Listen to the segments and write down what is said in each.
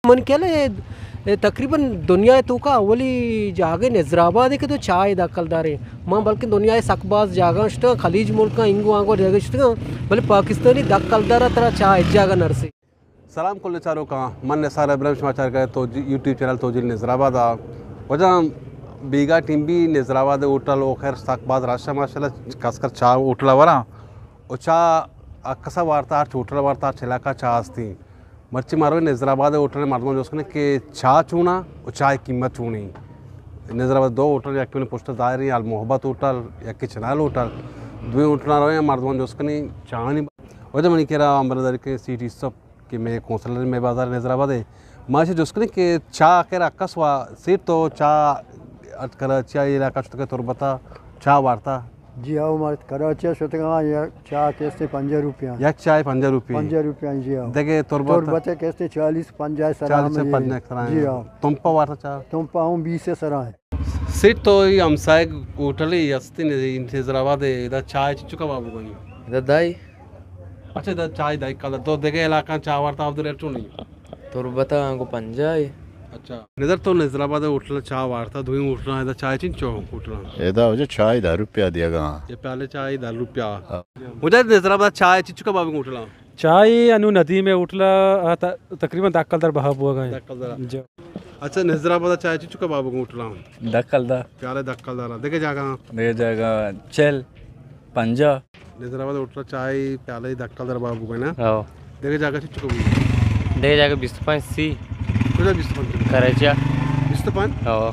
من کہلے اے تقریباً دنیا ءِ توکا اولی جاگہ نظر آباد اے کہ تو چاہ ءِ دہ کلداریں۔ من بلکن دنیا ءِ سک باز جاگہ شتگاں، خلیج ملکاں، انگو آنگو جاگہ شتگاں، بلے پاکستانی دہ کلدار ءَ ترا چاہ ہچ جاگہ نرسے۔ سلام کل چاروکاں، من نثار ابراہیم، شما چارگا تو یوٹیوب چینل توجیل نظر آباد ءَ۔ واجہ بیگاہ ٹیم بی نظر آباد ءِ ہوٹل و خیر سک باز رش ءَ ماشاءاللہ، خاص کر چاہ ہوٹل ءَ وراں و چاہ اکسا وارتا، ہرچ ہوٹل ءَ وارتا، ہرچ علاقہ چاہ ہستی۔ مرچی ما رویں نظر آباد ءِ ہوٹل ءِ مردماں جست کنیں کہ چاہ چونا و چاہ ءِ قیمت چونی۔ نظر آباد ءِ دو ہوٹل، یکے منی پشت ءَ ظاہر ایں، المحبت ہوٹل، یکے چنائل ہوٹل۔ دوئیں ہوٹلاں رویں، مردماں جست کنیں چاہانی۔ واجہ منی کرا امبرداری کے سٹی سب کہ مئے کونسلر مئے بازار نظر آباد ءِ۔ ما ایشی جست کنیں کہ چاہ آخر اکس وا سیٹ تو چاہ کراچی ءَ علاقہ شتگ ئے تربت ءَ چاہ وارتا؟ جی ہاؤ، ما کراچی ءَ شتگاں، یک چاہ کستے پنجاہ روپیہ۔ یک چاہ پنجاہ روپیہ؟ پنجاہ روپیہ، جی ہاؤ۔ دگہ تربت؟ تربت ءَ کستے چالیس پنجاہ سرا چالیس ہم پنجاہ سرا۔ جی ہاؤ۔ تمپا وارتا چاہ؟ تمپا ہوں بیس سرا ایں۔ سیٹ تو اے ہمسائگ ہوٹلے ہستی نظر آباد ءِ، ادا چاہ چنچو کباب بوگا ایں؟ ادا دائی۔ اچھا، ادا چاہ دائی کلدار۔ تو دگہ علاقہ چاہ وارتا، اودا ریٹ چونی؟ تربت ءَ آنگو پنجاہ ایں۔ اچھا۔ نظر تو نظر آباد ءِ ہوٹل ءَ چاہ وارتا، دوئیں ہوٹلاں، ادا چاہ چنچو ہوٹلاں؟ ادا واجہ چاہ دہ روپیہ دیگا۔ اے پیالے چاہ دہ روپیہ۔ ہاں۔ واجہ نظر آباد ءَ چاہ چنچو کباب ہوٹلاں؟ چاہ انو ندیم ءِ ہوٹل ءَ، آ، ت-، تقریباً دہ کلدار بہا بوگا ایں۔ دہ کلدار۔ جی۔ اچھا، نظر آباد ءَ چاہ چنچو کباب ہوٹلاں؟ دہ کلدار۔ پیالے دہ کلدار۔ دگہ جاگہ؟ دگہ جاگہ چل، پنجاہ۔ نظر آباد ءِ ہوٹل ءَ چاہ پیالے دہ کلدار بہا بوگا ایں نا؟ ہاں۔ دگہ جاگہ چنچو بوگا ایں؟ دگہ جاگہ بیست پنچ سی۔ کجا بیست پنچ؟ کراچی ءَ۔ بیست پنچ؟ ہاں۔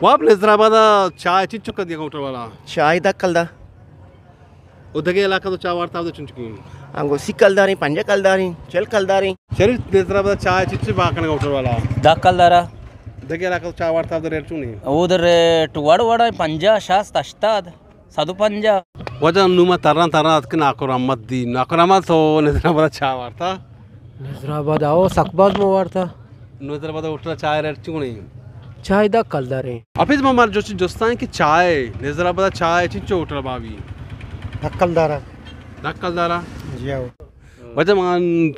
واب نظر آباد ءَ چاہ چنچو کدی ہوٹل والا؟ چاہ دہ کلدار۔ او دگہ علاقہ تو چاہ وارتا، اودا چنچکیں؟ انگو سی کلداریں، پنجاہ کلداریں، چل کلداریں۔ شریف نظر آباد ءَ چاہ چنچو بہا کنگا ہوٹل والا؟ دہ کلدارا۔ دگہ علاقہ تو چاہ وارتا، اودا ریٹ چونی؟ اودا ریٹ وڑ وڑ ایں، پنجاہ، شست، ہشتاد، صد و پنجاہ۔ واجہ انو ما تراں تراں اتکیں ناکور احمد دی۔ ناکور احمد، تو نظر آباد ءَ چاہ وارتا؟ نظر آباد ءَ، او، سک باز ما وارتا۔ نظر آباد ءِ ہوٹل ءَ چاہ ریٹ چونی؟ چاہ دہ کلداریں۔ حفیظ، ما مارا جست، جستاں کہ چاہ نظر آباد ءَ چاہ چنچو ہوٹل بہا بی؟ دہ کلدارا۔ دہ کلدارا؟ جی ہاؤ۔ واجہ من،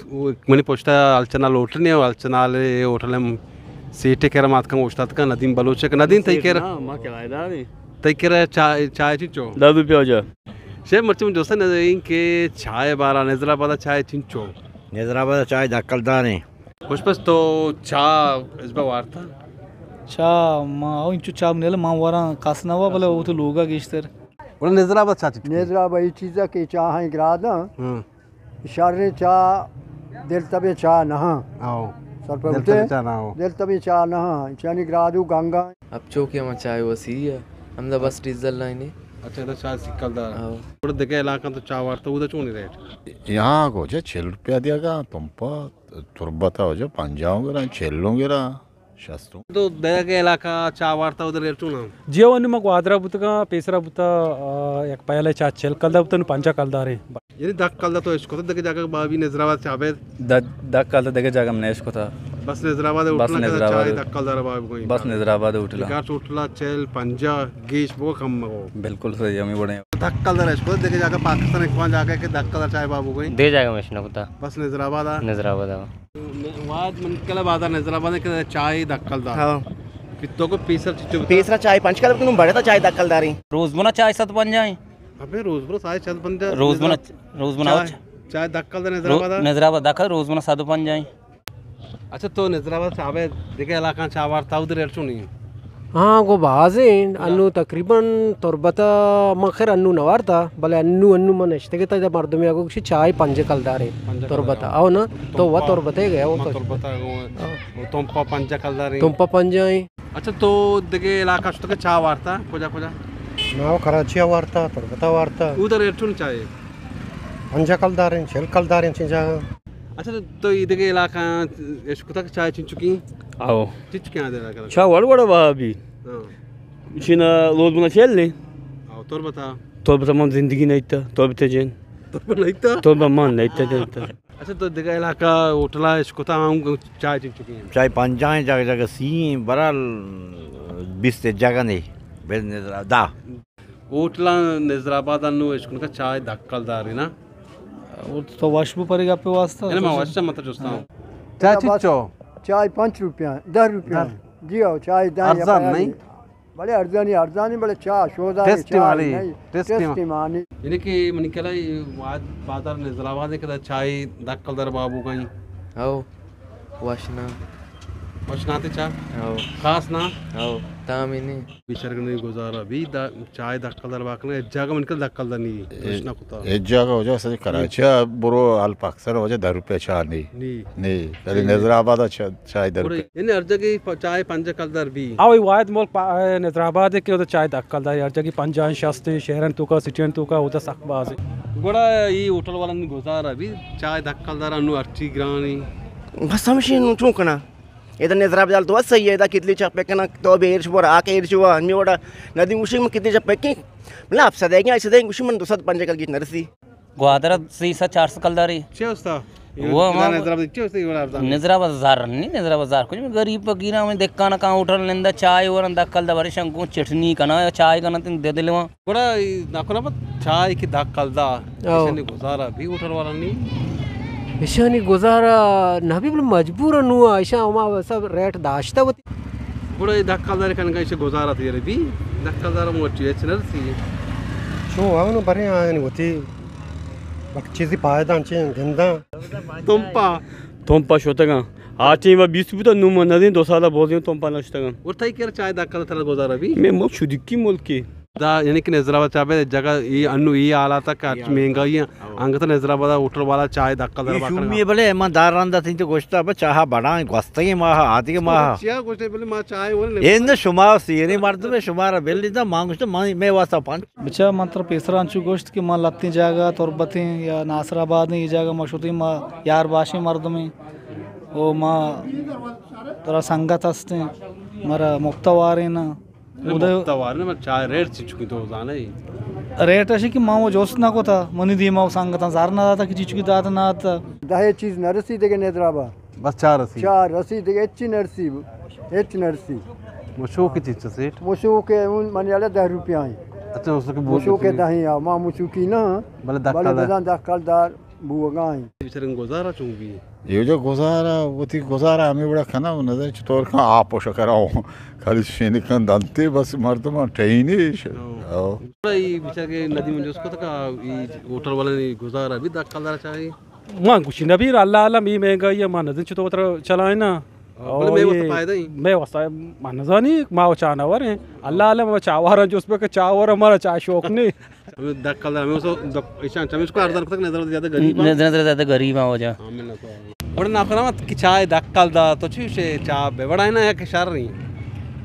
منی پشت ءَ الچنال ہوٹل ایں، الچنال ءِ ہوٹل ءِ سیٹھ ءِ کرا ما اتکاں، اوشتاتکاں، ندیم بلوچ ءِ۔ ندیم، تئی کرا؟ ہاں، ما کرایہ دار ایں۔ تئی کرا چاہ، چاہ چنچو؟ دہ روپیہ واجہ۔ شیف، مرچی من جست کناں کہ چاہ ءِ بارا، نظر آباد ءَ چاہ چنچو؟ نظر آباد ءَ چاہ دہ کلداریں۔ خوش بس، تو چاہ ازبا وارتا؟ چاہ ما، او انچو چاہ نیل ما وراں کس نہ وا، بلے او تو لوگا گیشتر۔ ولا نظر آباد چاہ چنچو؟ نظر آباد اے چیزا کہ چاہ ایں گراداں۔ ہاں۔ شریں چاہ، دلتبیں چاہ نہ ایں۔ او۔ سرپد بوتے؟ دلتبیں چاہ نہ ایں۔ دلتبیں چاہ نہ ایں۔ چانی گرادو گنگا۔ اب چوکی ہما چاہ وسی ہے، ہمدا بس ڈیزل لائن ہے۔ اچھا، ادا چاہ سی کلدار۔ ہاں۔ اور دگہ علاقہ تو چاہ وارتا، اودا چونی ریٹ؟ یہاں کو جا چل روپیہ دیگا، تمپا، تربتا ہو جا پنجاہ گرا، چلوں گرا، شستوں۔ تو دگہ علاقہ چاہ وارتا، اودا ریٹ چونا؟ جی ہو، انو ما گوادرا بوتگا، پیسرا بوتا، آ، یک پیالہ چاہ چل کلدار بوتا، انو پنجاہ کلداریں۔ یعنی دہ کلدار تو اشکتا، دگہ جاگہ بہا بی نظر آباد چاہ بید؟ دہ، دہ کلدار دگہ جاگہ من اشکتا۔ بس نظر آباد بس ہوٹل نظر آباد چاہ دہ کلدار بہا بی؟ بس نظر آباد ہوٹل۔ دگہ ہوٹل چل، پنجاہ، گیش بو کم مگو۔ بالکل صحیح، ہمیں بڑے۔ دہ کلدار اشکتا، دگہ جاگہ پاکستان ایک پانچ جاگہ کہ دہ کلدار چاہ بہا بی؟ دگہ جاگہ من اشکتا۔ بس نظر آباد آ؟ نظر آباد آ۔ واد من کلا بازار نظر آباد کہ چاہ دہ کلدار۔ ہاں۔ کہ تو کو پیسر چچو بوتا؟ پیسرا چاہ پنچ کلدار، تنو بڑے تا چاہ دہ کلداریں۔ روزبنا چاہ صد پنجاہ ایں۔ ابے روزبنا چاہ صد پنجاہ؟ روزبنا، روزبنا چاہ، چاہ دہ کلدار نظر آباد آ؟ نظر آباد دہ کلدار، روزبنا صد پنجاہ ایں۔ اچھا، تو نظر آباد چاہ بید، دگہ علاقہ چاہ وارتا، اودا ریٹ چونی؟ ہاں، گو بازیں، انو تقریباً تربتا، من خیر انو نوارتا، بلے انو، انو من اشتگتا، ادا مردمی آگو گوشی چاہ پنجاہ کلداریں۔ پنجاہ کلدار۔ تربتا، او نا، تو وا تمپا، تربتا گیا، او ما تو۔ تربتا گو۔ ہاں۔ او تمپا پنجاہ کلداریں۔ تمپا پنجاہ ایں۔ اچھا، تو دگہ علاقہ شتو کہ چاہ وارتا، کجا کجا؟ ما کراچی وارتا، تربتا وارتا۔ اودا ریٹ چون چاہ؟ پنجاہ کلداریں، چل کلداریں چین جاگہ۔ اچھا، تو، تو ای دگہ علاقہ اشکتا کہ چاہ چنچکیں؟ آو۔ چنچکیں آ دے علاقہ؟ چاہ وڑ وڑ بہا بی۔ ہاں۔ چینا روزبنا چل لے۔ آو، تربتا؟ تربتا من زندگی نہ ایتا، تربتا جن۔ تربتا نہ ایتا؟ تربتا من نہ ایتا، نہ ایتا۔ اچھا، تو دگہ علاقہ ہوٹلا اشکتا ہم چاہ چنچکیں؟ چاہ پنجاہیں، جگہ جگہ سی ایں، برال بیست جگہ نے، بل نظر دہ۔ ہوٹلاں نظر آباد انو اشکنگا چاہ دہ کلداریں نا؟ او تو وش بو پرے گپے واسطہ۔ یعنی ما وش مت جستاں۔ چاہ چنچو؟ چائے پنچ روپیہ، دہ روپیہ۔ دہ۔ جی ہو، چائے دہ یا ارزان پنجاہ نہیں؟ بلے ارزانی، ارزانی، بلے چاہ شودانی، ٹیسٹی چائے مانی، نہیں، ٹیسٹی ٹیسٹی مانی۔ مانی۔ یعنی کہ منی کلا بازار نظر آباد ہے کہ چائے دہ کلدار بابو گئی۔ او، واشنا۔ واشنا تے چاہ؟ او۔ خاص نا؟ او، تامی نہیں۔ بیچارگنی گزارا بھی دا چائے دہ کلدار باکنا، ایک جاگہ من کل دہ کلدار نہیں، اے، واشنا کتا۔ ایک جاگہ ہو جا سجے کراچی، برو الپاک سر وجہ دہ روپے چاہ نی۔ نی۔ نی، کلی نظر آباد چا-، چائے دہ روپے۔ یعنی ہر جگہ پ-، چائے پنجاہ کلدار بی۔ آ وہی واحد ملک پا-، اے، نظر آباد ہے کہ ادھر چائے دہ کلدار، ہر جگہ پنجاہ شست، شہرن توکا، سٹین توکا، ادھر سخت باز ہے۔ گڑا ای ہوٹل والا نی گزارا بی، چائے دہ کلدار انو ہرچی گرانی۔ بس ہمشی نو چون کنا؟ ادا نظر آباد تو صحیح ہے، ادا کتلی چپ کنا، تو بیر شو، آ کے ایر شو، ہمی وڑا ندی گوشی من کتلی چپ کی؟ مطلب، آپ سدے گی، ایسے دے گوشی من دو سد پنجاہ کل گیت نرسی۔ گوادر سیسد چارسد کلداری۔ چے استا؟ وہ ادا ہما نظر آباد چے استا، یہ والا ارزان؟ نظر آباد زر نہیں، نظر آباد زر کچھ غریب فقیراں میں دکان کا ہوٹل نندا چائے ورن دہ کلدار بری شنگو چٹنی کنا، چائے کنا تن دے دلواں۔ گڑا ای ناکو نبات چائے کہ دہ کلدار، او۔ ایشانی گزارا بی ہوٹل والا نی؟ ایشانی گزارا نہ بی، بلے مجبور نو، ایشاں ہما سب ریٹ داشتہ وتی۔ گڑا ای دہ کلدار کنگا ایشی گزارا تیرے بی، دہ کلدار موچی اچ نرسی۔ چو آنو برے آنی وتی، بک چیزی پائدان چین گنداں۔ تمپا۔ تمپا شتگاں۔ آ ٹیم بیست بوتا، نو من ندیں، دو سالا بوزیں تمپا نشتگاں۔ اور تئی کر چائے دہ کلدار ترا گزارا بی؟ میں ملک شدیکی ملکی۔ دا یعنی کہ نظر آباد چابے جگہ ای انو ای حالات کہ ہرچ مہنگائی ہیں، انگت نظر آباد ہوٹل والا چائے دہ کلدار یہ باکڑ شومی بلے ایماندار رند اتیں تو گوشتا بس چاہا بڑا گوستگیں ماہ آدگے ماہ۔ چیا گوشتے بلے ما چائے ورن۔ اند شما سیریں مردم شما را بل دا ما گوشتا ما، میں واسطہ پنچ۔ بچا من ترا پیسرا انچو گوشت کہ ما لتیں جاگہ تربتیں یا ناصر آبادیں، یہ جاگہ ما شتیں، ما یار باشیں مردمیں، او ما ترا سنگت ہستیں، مارا مپتا واریں نا۔ اودے مپتا وار نہ، من چائے ریٹ چی چکی تو زانے؟ ریٹ اشی کہ ما وہ جوست نہ کوتا، منی دیما وہ سنگتاں زر نہ داتا کہ چی چکی دات نہ داتا۔ دہ چیز نہ رسی دگہ نظر آباد۔ بس چار رسی؟ چار رسی دگہ ہچی نہ رسی، ہچ نہ رسی۔ مشوک چی چ سیٹ؟ مشوک اون منی علی دہ روپیہ ہیں۔ اچھا، اس کے بول مشوک دیں۔ دہیں آ، ما مشوکی نہ، بلے دہ بلے کلدار۔ بزاں دہ کلدار۔ بوگا ایں۔ بچاریں گزارا چون بی؟ یہ جو گزارا، وتی گزارا ہمیں بڑا کنا، نظر چطور کن آپ و شکر آؤں۔ خالی شینی کن دنتے بس مردم ٹہینی۔ او۔ او۔ بڑا یہ بچار کے ندی من جس کو تک یہ ہوٹل والے گزارا بھی دہ کلدار چاہیے۔ ما گوشی نبی اللہ عالم یہ مہنگائی ہے، ما ندی چطور چلائیں نا۔ بلے او، مئے واسطہ یہ فائدہ ہی۔ مئے واسطہ ما نزانی، ما و چانور ہیں۔ اللہ عالم ما چاوارا جس بے کہ چاور ہمارا چاہ شوق نہیں۔ ہمیں دہ کلدار، ہمیں اسو دپ-، ایشان چمیش کو اردن کتک نظر زیادہ غریب ہیں۔ نظر زیادہ غریب ہیں وجہ۔ ہاں، منت وار۔ بڑے ناکو نامت کہ چائے دہ کلدار، تو چی شے چاہ بے بڑا ہے نا یا کہ شر نہیں؟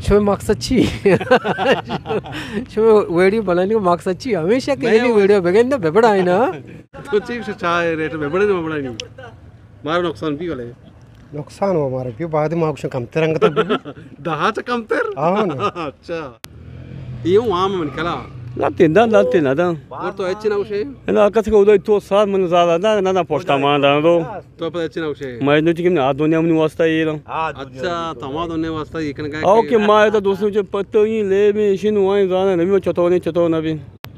شمے مقصد چی؟ شمے ویڈیو بنانی کو مقصد چی؟ ہمیشہ کہ میں یہ وہ ویڈیو بگن نہ بے بڑا ہے نا۔ تو چی شے چائے ریٹ بے بڑے نہ بے بڑا نہیں؟ مارا نقصان بھی والے۔ نقصان ہو ہمارا پیو، بعد ما کچھ کمتر انگت۔ دہا چا کمتر؟ ہاں نا۔ اچھا۔ یہ ہوں عام من کلا۔ لاتین دا، لاتین دا۔ اور تو اچھے نہ ہوشے؟ نا کس کو ادھر تو سال من زیادہ دا، نہ، نہ پوچھتا مان دا دو۔ تو پتہ اچھے نہ ہوشے؟ میں نو چکم آ دنیا من واسطہ یہ رہا۔ اچھا، تو ہما دنیا واسطہ یہ کن گئے او کہ ما تو دوستوں چ پتو ہی لے میں شنو آئیں زانا نبی چتو نہیں، چتو نبی۔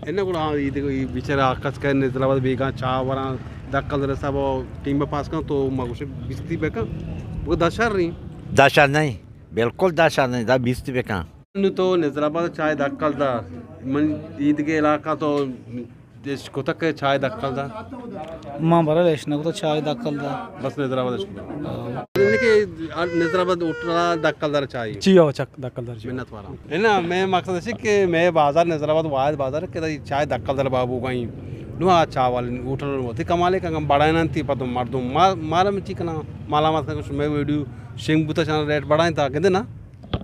انہ گڑا ہاں، اے دگہ اے بیچارہ آ کس کہ نظر آباد بیگاں چاہ وراں، دہ کلدار حساب ٹیم پاس کن تو ما گوشے بیستی بکن۔ وہ دہ شر نہیں۔ دہ شر نہیں، بالکل دہ شر نہیں، دہ بیستی بکن۔ نو تو نظر آباد چاہ دہ کلدار، من اے دگہ علاقہ تو اش کتک چاہ دہ کلدار۔ ما برا اش نہ کتک چاہ دہ کلدار۔ بس نظر آباد اش کتک۔ ہاں۔ یعنی کہ نظر آباد ہوٹل دہ کلدار چاہ۔ چی ہو چک دہ کلدار چی۔ منت وارا۔ ہے نا، میں مقصد ہے کہ میں بازار نظر آباد واحد بازار کہ چائے دہ کلدار بابو گئی۔ نو آ چاہ والے ہوٹل ہوتی کمالے کا بڑا نہ تھی پتو مردم ما-، مالا میں چی کنا، مالا مت کنا، میں ویڈیو شنگ بوتا چانا ریٹ بڑھائیں تا کہ دینا۔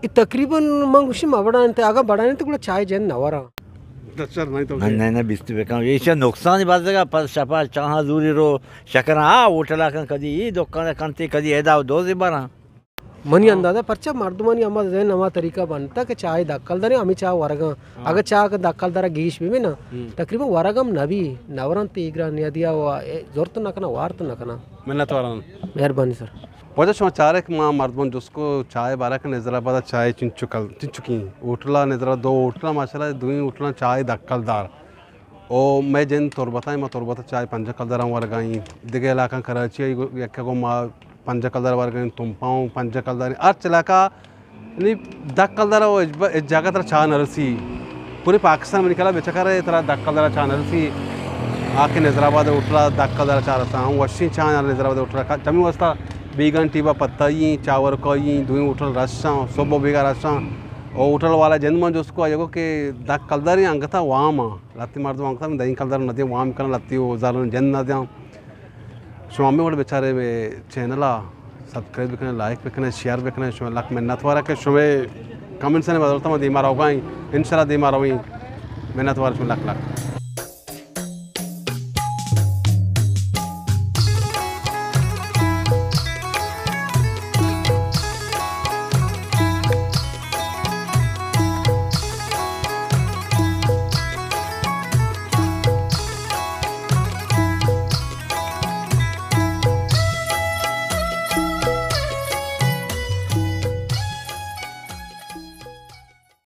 اے تقریباً من گوشی ما بڑھائیں تا، اگر بڑھائیں تو گڑا چائے جن نہ ورا۔ دہ شر نہیں تو نہ، نہ، نہ، بیست بکن۔ ایشا نقصان بازگا، پس شپا چاہاں زوری رو، شکر آ ہوٹلا کن کدی، ای دکان کنتے کدی، ایدا دوزی برا۔ منی ہاں۔ اندازہ پرچہ مردمانی ہما ذہن ہما طریقہ بنتا کہ چائے دہ کلدار ہمیں چاہ ورگاں۔ ہاں۔ اگر چاہ کہ دہ کلدار گیش بھی نا، ہم۔ تقریباً ورگم نبی، نوران تیگران یا دیا و، اے، زورت نہ کنا، وارت نہ کنا۔ منت واران۔ مہربانی سر۔ واجہ شما چارے کہ ما مردمان جست کو چائے بارا کہ نظر آباد چائے چنچو کل، چنچو کی ہوٹلا نظر آباد دو ہوٹلا ماشاءاللہ دوئیں ہوٹلا چائے دہ کلدار۔ او مئے جند تربت ء، ما تربت ء چائے پنجاہ کلدار ء ورگ ء ایں۔ دگہ علاقہ کراچی ء یک گوں ما پنجاہ کلدار ورگ ءَ اِنت، تمپاں پنجاہ کلدار اِنت۔ ہر چلاکا یعنی دہ کلدار ءَ ہچ ب-، ہچ جاگہ ترا چاہ نہ رسی۔ پورے پاکستان منی خیال ءَ بچکار ءَ ترا دہ کلدار ءَ چاہ نہ رسی۔ آ کہ نظر آباد ہوٹل ءَ دہ کلدار ءَ چاہ رساں، ہم وشیں چاہ نظر آباد ہوٹل ءَ۔ چمی واسطہ بیگاں ٹیبا پتائی ایں، چاہ ورکائی ایں، دوئیں ہوٹل رش آں، صبح بیگا رش آں۔ او ہوٹل والا جند من جست کو، آئی گو کہ دہ کلدار ایں، انگتا وام آں۔ لہتے مردم انگتا دہیں کلدار نہ دیاں، وام کناں، لہتے او زر جند نہ دیاں۔ شما ہمے وڑ بچارے مئے چینل ءَ سبسکرائب بکنے، لائک بکنے، شیئر بکنے۔ شما لک منت وار کہ شما کمنٹس ءِ بدولت ءَ ما دیما روگا ایں، انشاءاللہ دیما رویں۔ منت وار شما لک لک۔